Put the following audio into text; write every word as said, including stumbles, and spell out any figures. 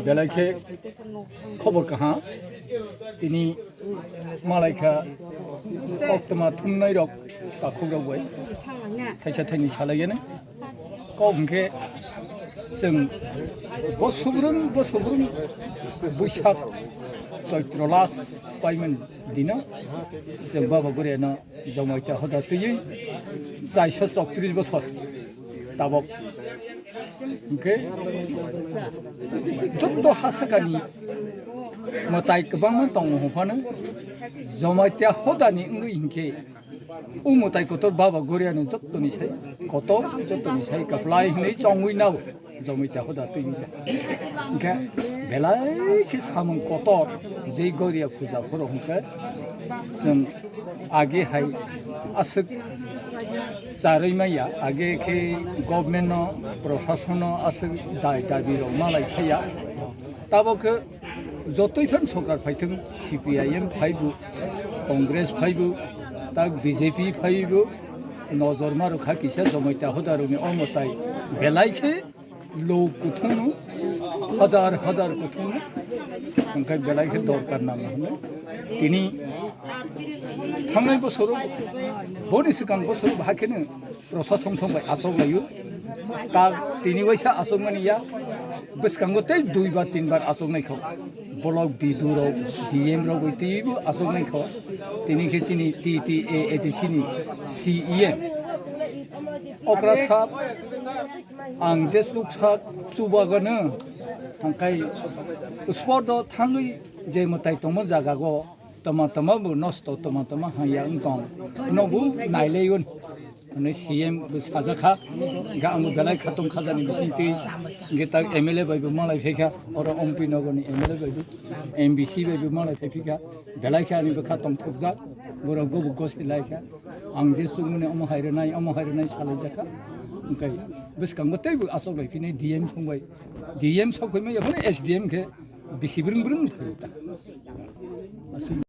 Belai khe khobor kaham, tini malai kha koktwma thumnai rok, takhuk rok bai thaisa thaini salai yani. Kok hwnkhe chwng bo subrung, bo subrung Buisak Choitro last paimani dino chwng Baba Goriano Jomaita hoda twiwi chairso choktrish bosor tabok. Hwnkhe jotto ha sakani mwtai kwbangma tongo hwnphano, Jomaita hodani wngwi hinkhe o mwtai kotor Baba Goriano jottoni sai kotor, jottoni sai kwplai hwnwi chongwi nao. Jomaita hoda twi wngkha. Hwnkhe belai khe samung kotor, jei Goria puja phoro hwnkhe chwng age hai aswk charwi maya, age khe government no, prosason no aswk dai dabi rok malai thaya. Tabok khe jotoi phan sorkar phaithwng, C P I M phaibu, Congress phaibu, tak B J P phaibu, nojor ma rwkha kisa Jomaita hoda rokni o mwtai belai khe lok kuthungno, hajar hajar kuthungno, hwnkhe belai khe dorkar nango hwnwi. Tini thangnai bosoro, boni swkang bosoro bahai kheno prosason song bai achok laio. Ta tini waisa achokmani ya, bwskango tei dui bar tin bar achoknai kho. Block B D O rok, D M rok bai teibo achoknai kho. Tini khe chini T T A A D C ni C E M okra sap, ang je chuksak chubagano, hwnkhe spot o thangwi je mwtai tongma jaga go, tama tama bo nosto, tama tama haya wng tong. Nobo nailaiun. Hwnwi C M bo sajakha, hwnkhe ang bo belai kha tong khajani bisingtwi, hwnkhe tak M L A bai bo malai phaikha, oro Ompi Nogor ni M L A bai bo, M D C bai bo malai phaiphikha, belai khe ani bwkha tongthokjak, borok go bo gosi laikha, ang je chukmani omo hai rwnai, omo hai rwnai salaijakha, hwnkhe bwskango teibo achok lai phinai D M song bai, D M sok phaima yaphano S D M khe bisi brwng brwng phai ta.